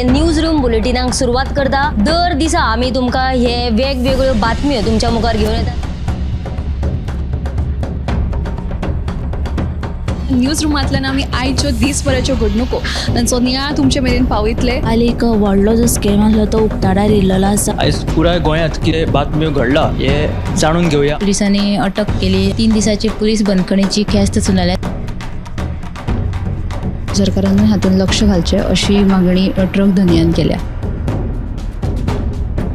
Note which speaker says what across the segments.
Speaker 1: News room बुलेटिनाक सुरवात करता. दर दिसा आमी तुमकां हे वेगवेगळ्यो बातम्यो तुमच्या मुखार घेवन येतात.
Speaker 2: न्यूज रुमांतल्यान आमी आयच्यो दीसभराच्यो घडणुको तांचो नियाळ तुमचे मेरेन पावयतले.
Speaker 3: काल एक व्हडलो जो स्कॅम आसलो तो उक्ताडार येयल्लो आसा.
Speaker 4: आयज पुराय गोंयांत कितें बातम्यो घडला हे जाणून घेवया.
Speaker 5: पोलिसांनी अटक केली. 3 दिसाची पोलीस बंदखणीची ख्यास्त सुनायल्या.
Speaker 6: सरकारान हातूंत लक्ष घालचें अशी मागणी ट्रक धनयान केल्या.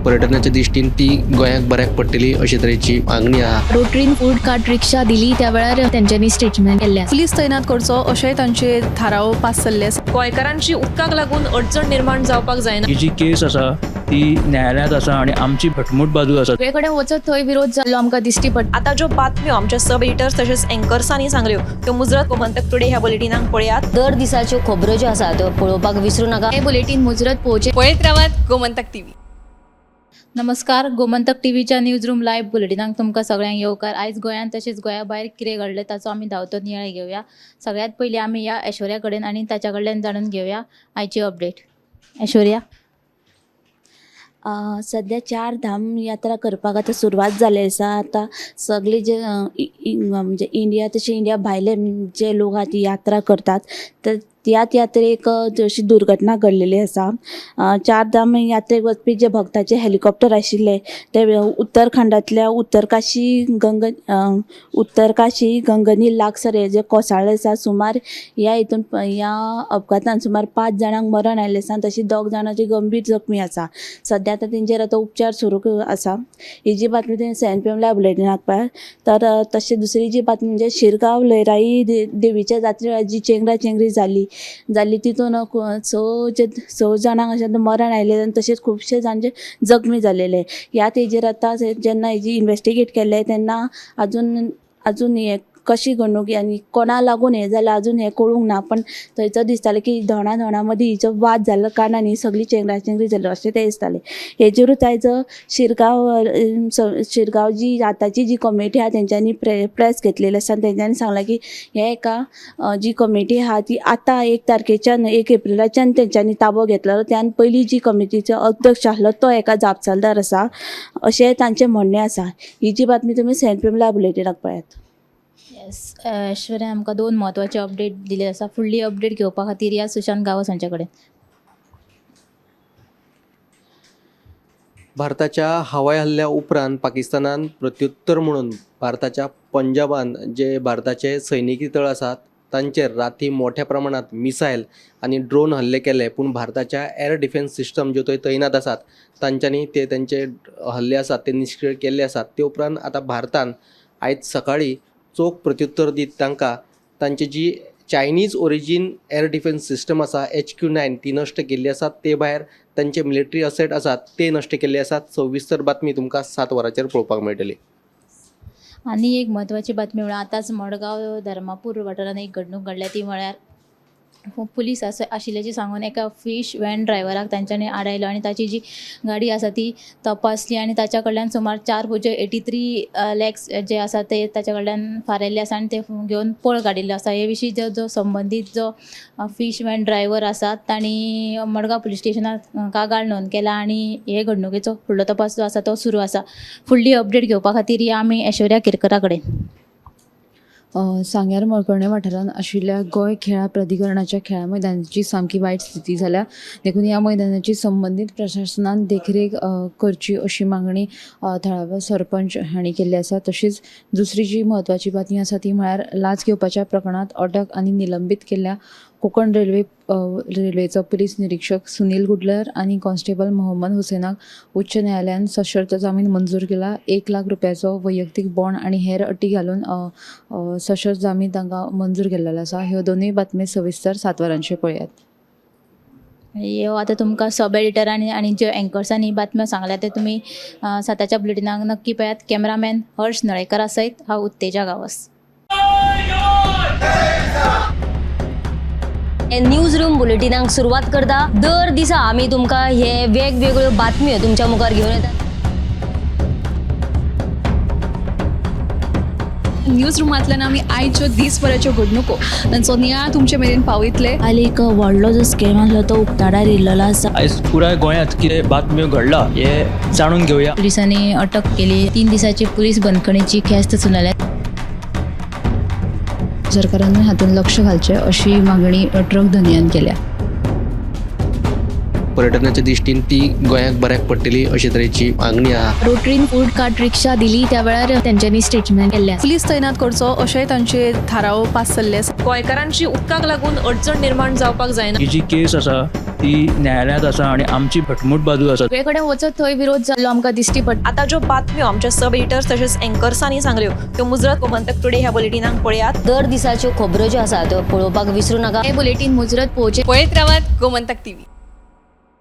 Speaker 7: पर्यटनाच्या दृश्टीन ती गोंयाक बऱ्याक पडटली अशे तरेची मागणी आहा.
Speaker 8: रोटरीन फूड कार्ट रिक्षा दिली त्या वेळार तेंच्यांनी स्टेटमेंट केल्लें आसा.
Speaker 2: पुलीस तैनात करचो अशेंय तांचे थाराव पास जाल्ले आसा.
Speaker 9: गोंयकारांची उदकाक लागून अडचण निर्माण जावपाक जायना.
Speaker 4: ही जी केस आसा ती न्यायालयांत आसा आनी आमची घटमूट बाजू आसा.
Speaker 8: सगळे कडेन वचत थंय विरोध जाल्लो आमकां दिश्टी पडटा.
Speaker 9: आतां ज्यो बातम्यो आमच्या सब एडिटर्स तशेंच एंकर्सांनी सांगल्यो त्यो मुजरत गोमंतक टुडे ह्या बुलेटिनाक पळयात.
Speaker 1: दर दिसाच्यो खबरो ज्यो आसा त्यो पळोवपाक विसरू नाका.
Speaker 8: हें बुलेटीन मुजरत पळोवचें.
Speaker 9: पळयत रावात गोमंतक टीव्ही.
Speaker 5: नमस्कार, गोमंतक टीव्हीच्या न्यूज रूम लायव्ह बुलेटिनाक तुमकां सगळ्यांक येवकार. आयज गोंयांत तशेंच गोंया भायर कितें घडलें ताचो आमी धांवतो नियाळ घेवया. सगळ्यांत पयलीं आमी ह्या ऐश्वर्या कडेन आनी ताच्या कडल्यान जाणून घेवया आयची अपडेट. ऐश्वर्या.
Speaker 3: सद्या चार धाम यात्रा करपाक आतां सुरवात जाल्ली आसा. आतां सगळे जे म्हणजे इंडिया तशें इंडिया भायले जे लोक आहा ती यात्रा करतात. तर त्याच यात्रेक अशी दुर्घटना घडलेली आसा. चार धाम यात्रेक वचपी जे भक्ताचे हेलिकॉप्टर आशिल्ले ते उत्तरखंडांतल्या उत्तरकाशी गंगनी लागसर हे जे कोसळ्ळे आसा. सुमार ह्या हितून ह्या अपघातान सुमार 5 जाणांक मरण आयिल्लें आसा आनी तशीं 2 जाणां जी गंभीर जखमी आसा. सद्या आतां तेंचेर आतां उपचार सुरू आसा. ही जी बातमी तुवें 7 PM live बुलेटिनाक पळय. तर तशें दुसरी जी बातमी म्हणजे शिरगांव लयराई देवीच्या जात्रे वेळार जी चेंगरा चेंगरी जाली तितून 6 जाणांक अशें मरण आयलें आनी तशेंच खुबशे जाण जे जखमी जालेले. ह्या तेजेर आतां जेन्ना हेजी इन्वेस्टिगेट केल्लें तेन्ना अजून हें कशी घडणूक आनी कोणा लागून हें जालें अजून हें कळूंक ना. पण थंयसर दिसतालें की धोणा धोणा मदीं हिचो वाद जाल्लो कारणान ही सगळी चेंगरा चेंगरी जाली अशें तें दिसतालें. हेजेरूच आयज शिरगांव जी आतांची जी कमिटी आहा तेंच्यांनी प्रेस घेतलेली आसा आनी तेंच्यांनी सांगलां की हे एका जी कमिटी आहा ती आतां 1 तारखेच्यान 1 एप्रिलाच्यान तेंच्यांनी ताबो घेतलो. त्यान पयलीं जी कमिटीचो अध्यक्ष आसलो तो एका जापसालदार आसा अशें तांचें म्हणणें आसा. ही जी बातमी तुमी 7 PM live बुलेटिनाक पळयात.
Speaker 5: येस, ऐश्वर्या आमकां 2 म्हत्वाचे अपडेट दिले आसा. फुडली अपडेट घेवपा खातीर या सुशांत गांवस हांचे कडेन.
Speaker 7: भारताच्या हवाई हल्ल्या उपरांत पाकिस्तानान प्रत्युत्तर म्हणून भारताच्या पंजाबान जे भारताचे सैनिकी तळ आसात तांचेर राती मोठ्या प्रमाणात मिसायल आनी ड्रोन हल्ले केले. पूण भारताच्या एअर डिफेन्स सिस्टम ज्यो थंय तैनात आसात तांच्यांनी ते तेंचे हल्ले आसात ते निश्क्रीय केल्ले आसात. ते उपरांत आतां भारतान आयज सकाळीं चोख प्रत्युत्तर दीत तांकां तांची जी Chinese origin air defence system आसा HQ-9 ती नश्ट केल्ली आसा. ते भायर तांचे मिलिटरी असेट आसात ते नश्ट केल्ले आसात. सविस्तर बातमी तुमकां 7 वरांचेर पळोवपाक मेळटली.
Speaker 5: आनी एक म्हत्वाची बातमी म्हळ्यार आतांच मडगांव धर्मापूर वाठारांत एक घडणूक घडल्या. ती म्हळ्यार पुलीस आशिल्ल्याचें सांगून एका फिश व्हॅन ड्रायव्हराक तांच्यांनी आडायलो आनी ताची जी गाडी आसा ती तपासली आनी ताच्या कडल्यान सुमार 4.83 लॅक्स जे आसा ते ताच्या कडल्यान फारायल्ले आसा आनी ते घेवन पळ काडिल्लो आसा. हे विशीं जो संबंदीत जो फिश व्हॅन ड्रायव्हर आसा तांणी मडगांव पुलीस स्टेशनात कागाळ नोंद केला आनी हे घडणुकेचो फुडलो तपास जो आसा तो सुरू आसा. फुडली अपडेट घेवपा खातीर या आमी ऐश्वर्या केरकरा कडेन.
Speaker 6: सांग्यार मळकर्णे वाठारांत आशिल्ल्या गोंय खेळां प्राधिकरणाच्या खेळां मैदानाची सामकी वायट स्थिती जाल्या. देखून ह्या मैदानाची संबंदीत प्रशासनान देखरेख करची अशी मागणी थळाव्या सरपंच हांणी केल्ली आसा. तशीच दुसरी जी म्हत्वाची बातमी आसा ती म्हळ्यार लांच घेवपाच्या प्रकरणांत अटक आनी निलंबीत केल्ल्या कोंकण रेल्वेचो पुलीस निरीक्षक सुनील गुडलर आनी कॉन्स्टेबल मोहम्मद हुसेनाक उच्च न्यायालयान सशर्त जामीन मंजूर केला. 1 लाख रुपयाचो वैयक्तीक बॉन्ड आनी हेर अटी घालून सशर्त जामीन तांकां मंजूर केल्लो आसा. ह्यो दोनूय बातमी सविस्तर 7 वरांचेर पळयात.
Speaker 5: ह्यो आतां तुमकां सब एडिटरांनी आनी ज्यो एंकर्सांनी बातम्यो सांगल्या ते तुमी 7च्या बुलेटिनाक नक्की पळयात. कॅमेरामॅन हर्ष नळेकरा सयत हांव उत्तेजा गांवस.
Speaker 1: न्यूज रूम बुलेटिनाक सुरवात करता. दर दिसा आमी तुमकां हे वेगवेगळ्यो बातम्यो तुमच्या मुखार घेवन येतात.
Speaker 2: न्यूज रुमांतल्यान आमी आयच्यो दीसभराच्यो घडणुको तांचो नियाळ तुमचे मेरेन पावयतले.
Speaker 3: काल एक व्हडलो जो स्कॅम आसलो तो उक्ताडार येयल्लो आसा.
Speaker 4: आयज पुराय गोंयांत कितें बातम्यो घडला हें जाणून घेवया.
Speaker 5: पुलिसांनी अटक केली. 3 दिसाची पुलीस बंदखणीची ख्यास्त सुनायल्या.
Speaker 6: सरकारान हातूंत लक्ष घालचें अशी मागणी ट्रक धनयान केल्या.
Speaker 7: पर्यटनाच्या दृश्टीन ती गोंयाक बऱ्याक पडटली अशे तरेची मागणी आहा.
Speaker 8: रोटरीन फूड कार्ट रिक्षा दिली त्या वेळार तेंच्यांनी स्टेटमेंट केल्लें आसा.
Speaker 2: पुलीस तैनात करचो अशेंय तांचे थाराव पास जाल्ले आसा.
Speaker 9: गोंयकारांची उदकाक लागून अडचण निर्माण जावपाक जायना.
Speaker 4: ही जी केस आसा ती न्यायालयांत आसा आनी आमची घटमूट बाजू आसा.
Speaker 8: सगळे कडेन वचत थंय विरोध जाल्लो आमकां दिश्टी पडटा.
Speaker 9: आतां ज्यो बातम्यो आमच्या सब एडिटर्स तशेंच एंकर्सांनी सांगल्यो त्यो मुजरत गोमंतक टुडे ह्या बुलेटिनाक पळयात.
Speaker 1: दर दिसाच्यो खबरो ज्यो आसा त्यो पळोवपाक विसरू नाका.
Speaker 8: हें बुलेटीन मुजरत पळोवचें.
Speaker 2: पळयत रावात गोमंतक टीव्ही.